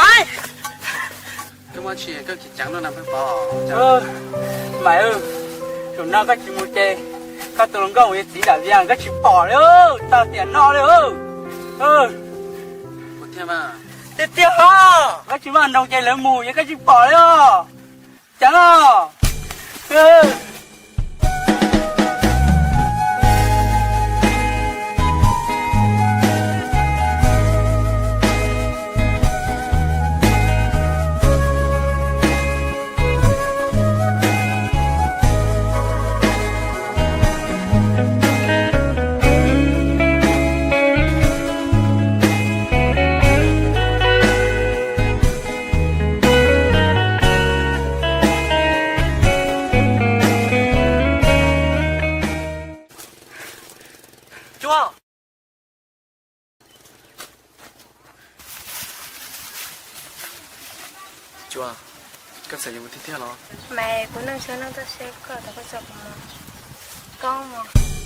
Maiv, koj muaj tsi koj tsis ceev luaj na Paj Pov? Maiv, zaum no koj tsis mus ces koj tus hluas nkauj mus yuav txiv nram Vias koj tsis pom li, tau tiam no li. Tiag tiag os, koj tsis muaj nroos ces lawv mus es koj tsis pom li os. Ceev os. Tsuas, Tsuas, koj xav yuav kuv tiag tiag los? Maiv, kuv neej tsheb neej toj siab koj tau koj tso kuv mus. Koj mus.